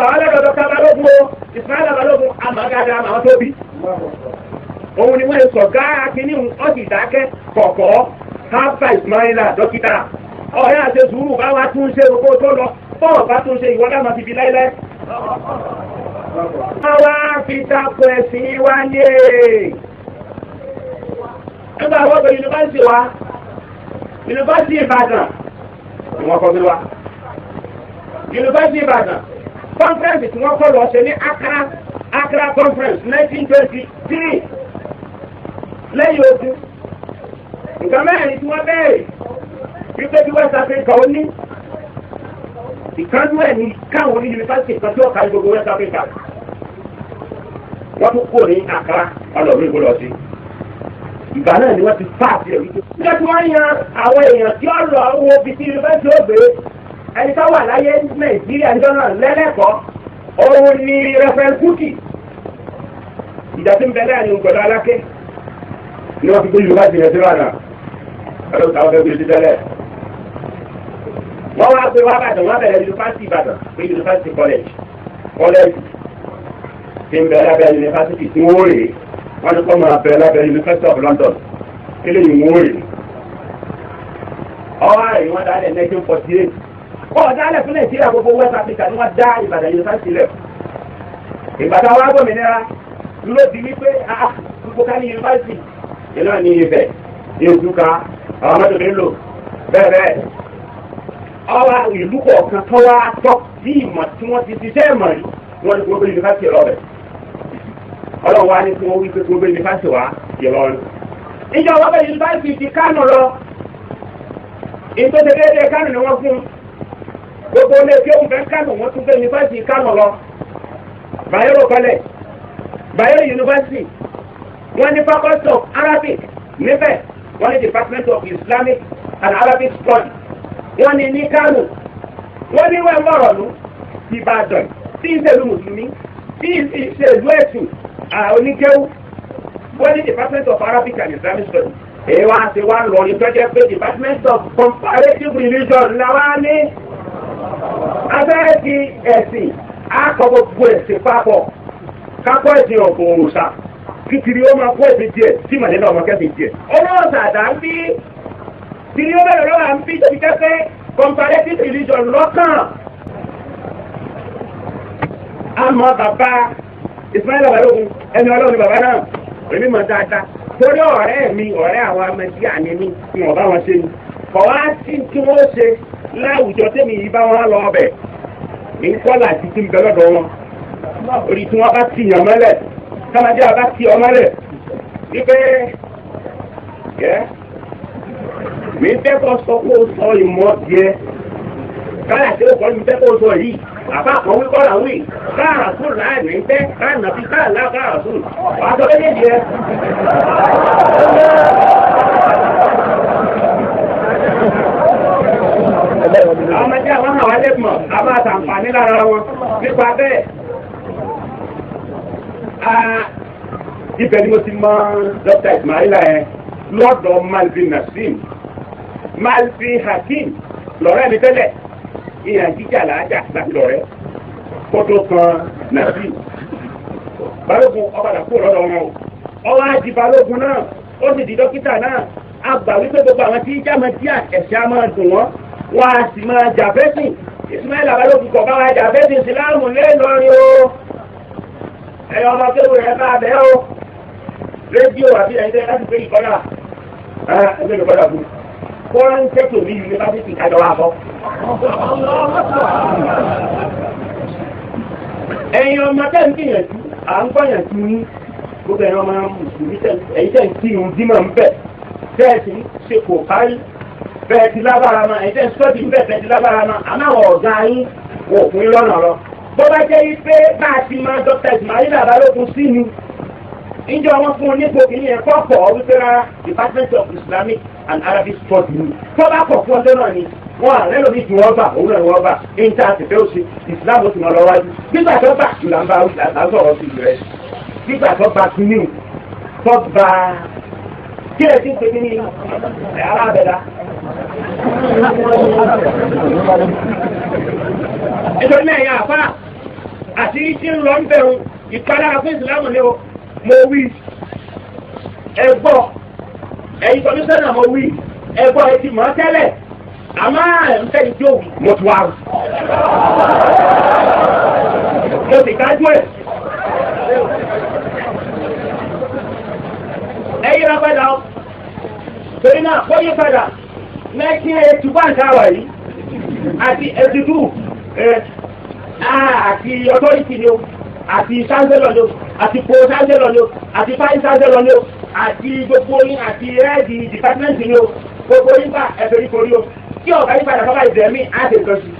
gbà wá lọ́dọ̀ Dr. Balógun o, Ismaila Balógun amagada àwọn tó bí. Òun ni wọ́n sọ gáà kínní ó sì dákẹ́ kọ̀kọ́ káfà Ismaila dókítà. Ọ̀rẹ́ àti sùúrù bá wa tún ṣe gbogbo tó lọ, bọ́ọ̀ bá tún ṣe ìwọ́dà máa fi fi láíláí. Àwa fi tako ẹ̀sìn wa ní èè. Nígbà wọ́n bẹ yunifásitì wa, yunifásitì Ìbàdàn, ni wọ́n kọ́ sí wa. Yunifásitì Ìbàdàn, kọ́nfẹ́rẹ́nsì tí wọ́n kọ́ lọ ṣe ní Accra, Accra conference 1923. Lẹ́yìn ogun, nǹkan mẹ́rin tí wọ́n bẹ̀rẹ̀ wípé bí West Africa ó ní ìkánú ẹ̀ ní káwọn ní yunifásitì kan tí ó kárí gbogbo West Africa. Wọ́n tún kúrò ní Accra ọlọ́run ìbò lọ sí. Ìgbà náà ni wọ́n ti fáàtì ẹ̀ wípé. Nígbà tí wọ́n yan àwọn èèyàn tí ó lọ wo ibi tí yunifásitì ó gbé ẹni tó wà láyé Nàìjíríà níjọ́ náà lẹ́lẹ́kọ̀ọ́ òun ni Reverend Kuti. Ìjà tí ń bẹ láàrin òun pẹ̀lú Aláké ni wọ́n fi gbé yunifásitì yẹn sí Ìbàdàn. Ẹ̀rọ táwọn fẹ́ gbé sí tẹ́lẹ̀. Wọ́n wá pé wá Ìbàdàn, wọ́n bẹ̀rẹ̀ yunifásitì Ìbàdàn pé yunifásitì college college tí ń bẹ lábẹ́ yunifásitì tí wọ́n rèé wọ́n ní kọ́ máa bẹ lábẹ́ University of London kí lè yìí wọ́n rèé. Ọwọ́ àrè wọ́n dálẹ̀ 1948. Wọ́n dálẹ̀ fún Nàìjíríà gbogbo West Africa ni wọ́n dá Ìbàdàn yunifásitì lẹ̀. Ìbàdàn wa gbòmìnira ló di wípé gbogbo ká ní yunifásitì iná ní Ifẹ̀ ní Nsukka àwọn mọ́tò mi ń lò bẹ́ẹ̀ bẹ́ẹ̀. Ọwọ́ ìlú kọ̀ọ̀kan tó wá tọ́ sí ìmọ̀ tí wọ́n ti ṣiṣẹ́ ìmọ̀ rí wọ́n ní gbogbo yunifásitì lọ́bẹ̀. Ọlọ́run wá ní kí wọ́n wí pé gbogbo yunifásitì wá Ìlọrin. Ìjọba bẹ yunifásitì ti Kánò lọ. Ìtòsí déédéé Kánò ni wọ́n fún. Gbogbo ilé tí òun fẹ́ Kánò wọ́n tún gbé yunifásitì Kánò lọ. Bayero College, Bayero University, wọ́n ní Faculty of Arabic níbẹ̀, wọ́n ní Department of Islamic and Arabic Studies, wọ́n ní ní Kánò, wọ́n ní wẹ́n mọ̀rọ̀lú Ìbàdàn tí ń ṣèlú mùsùlùmí tí ń ṣèlú ẹ̀sìn oníkéwú, wọ́n ní Department of Arabic and Islamic Studies. Èyí wá ṣe wá lọ ní tọ́jú pé Department of Comparative Religion la wá ní. Abẹ́rẹ́ ti ẹ̀sìn akọ gbogbo ẹ̀sìn papọ̀ kápọ̀ ẹ̀sìn ọ̀pọ̀ òòṣà kíkiri ó máa kó ẹ̀sìn tiẹ̀ tí màlẹ́ ọmọ kẹ́sìn tiẹ̀. Olóòṣà àdá ń bí kiri ó bẹ̀rẹ̀ lọ́wọ́ à ń bí tóbi kẹ́kẹ́ comparative religion lọ́kàn. Àmọ́ bàbá Ismaila Balógun ẹni ọlọ́run ni bàbá náà èmi mọ̀ dáadáa torí ọ̀rẹ́ mi ọ̀rẹ́ àwọn amẹ́tíà ni mí tí wọ́n bá wọn ṣe ni. Kọ̀ wá sí tí wọ́n ṣe láwùjọ tẹ́mi yìí bá wọn lọ ọbẹ̀ ní kọ́là ti ti ń bẹ lọ́dọ̀ wọn. Orí tí wọ́n bá ti yàn mọ́lẹ̀ kámadé àbá ti ọ mọ́lẹ̀ wípé yẹ mi fẹ́ kọ́ sọ kó sọ ìmọ̀ tiẹ̀ káyà tí ó kọ́ mi fẹ́ kó sọ yìí àbá kan wí kọ́là wí káàrà sùn láì ní fẹ́ káànà fi káàlà káàrà sùn wàá sọ méjèèjì yẹ. Àwọn ọmọdé àwọn àwọn alẹ́gbọ̀n a máa ṣàǹfààní lára wọn nípa bẹ́ẹ̀. Ibẹ̀ ni mo ti mọ Dr. Ismaila yẹn lọ́dọ̀ Malvi Nassim Malvi Hakim lọ́rẹ́ mi tẹ́lẹ̀ ìyàn jíjà làájà láti lọ́rẹ́ kó tó kan Nassim. Balógun ọ̀padà kúrò lọ́dọ̀ wọn o. Ọwọ́ á di Balógun náà ó sì di dókítà náà. A gbà wípé gbogbo àwọn tí jámọ́ díà ẹ̀sìn á máa dùn wọ́n wọ́n á sì máa jà fẹ́sìn. Ismaila Balógun kọ̀ bá wa jà fẹ́sìn ìsìláàmù lẹ́lọrin o. Ẹ̀yọ́ ọmọ kéwù rẹ̀ bá bẹ́ o. Rédíò àbí ẹ̀yin tẹ́ láti gbé ìkọ́lá. Ẹgbẹ́ ìkọ́lá fún mi. Kọ́lá ń tẹ́tò ní yunifásitì kájọ wa bọ́. Ẹ̀yin ọmọ tẹ́ ń gbìyànjú, à ń gbìyànjú yín. Gbogbo ẹ̀yin ọmọ mùsùlùmí ẹ̀yin tẹ́ ń kírun dímọ̀ ń bẹ̀. Bẹ́ẹ̀ sì ń ṣe kò kárí. Bẹ́ẹ̀ ti lábára ma, ẹ̀yin tẹ́ ń sọ́ọ̀dì ń bẹ̀ bẹ́ẹ̀ ti lábára ma. Àmọ́ àwọn ọ̀gá yín wò fún yín lọ́nà lọ. Bó bá jẹ́ wípé bá a ti máa Dr. Ismaila Balógun sí ni níjọ wọn fún un nípò kìíní ẹ̀ kọ́kọ́ wípé rárá Department of Islamic and Arabic Studies ni tó bá kọ̀ fún ọjọ́ náà ni wọn àrẹ lómi ju wọn gbà òun náà ni wọn gbà níta àtẹ̀fẹ́ òsì Islam ó sì máa lọ wájú nígbà tó gbà là ń bá là ń sọ̀rọ̀ sí rẹ̀ nígbà tó gba kìíní tó gba kí ẹ ti ń pè ní ẹ̀ alábẹ́dá. Nítorí náà ẹ̀yin àfáà Àti tí ń lọ ń bẹ̀rù ìpalára fún ìsìlámù ni o. Mo wí, ẹ gbọ́, ẹ̀yin kọmíṣánná, mo wí, ẹ gbọ́, ẹ ti mọ̀ ọ́ tẹ́lẹ̀, àmọ́ ẹ̀ ń fẹ́ ìjó wí, mo ti wá mo sì kájú ẹ̀. Ẹ yíra padà o. Torí náà kó yí padà 1981 táwa yìí àti 82, àti authority ni o, àti chancellor ni o, àti pro chancellor ni o, àti vice chancellor ni o, àti gbogbo yín, àti head department ni o, gbogbo yín bá ẹ̀fẹ̀ yìí korí o. Tí ọ̀gá yí padà bàbá ìbẹ̀mí á ti nǹkan sí.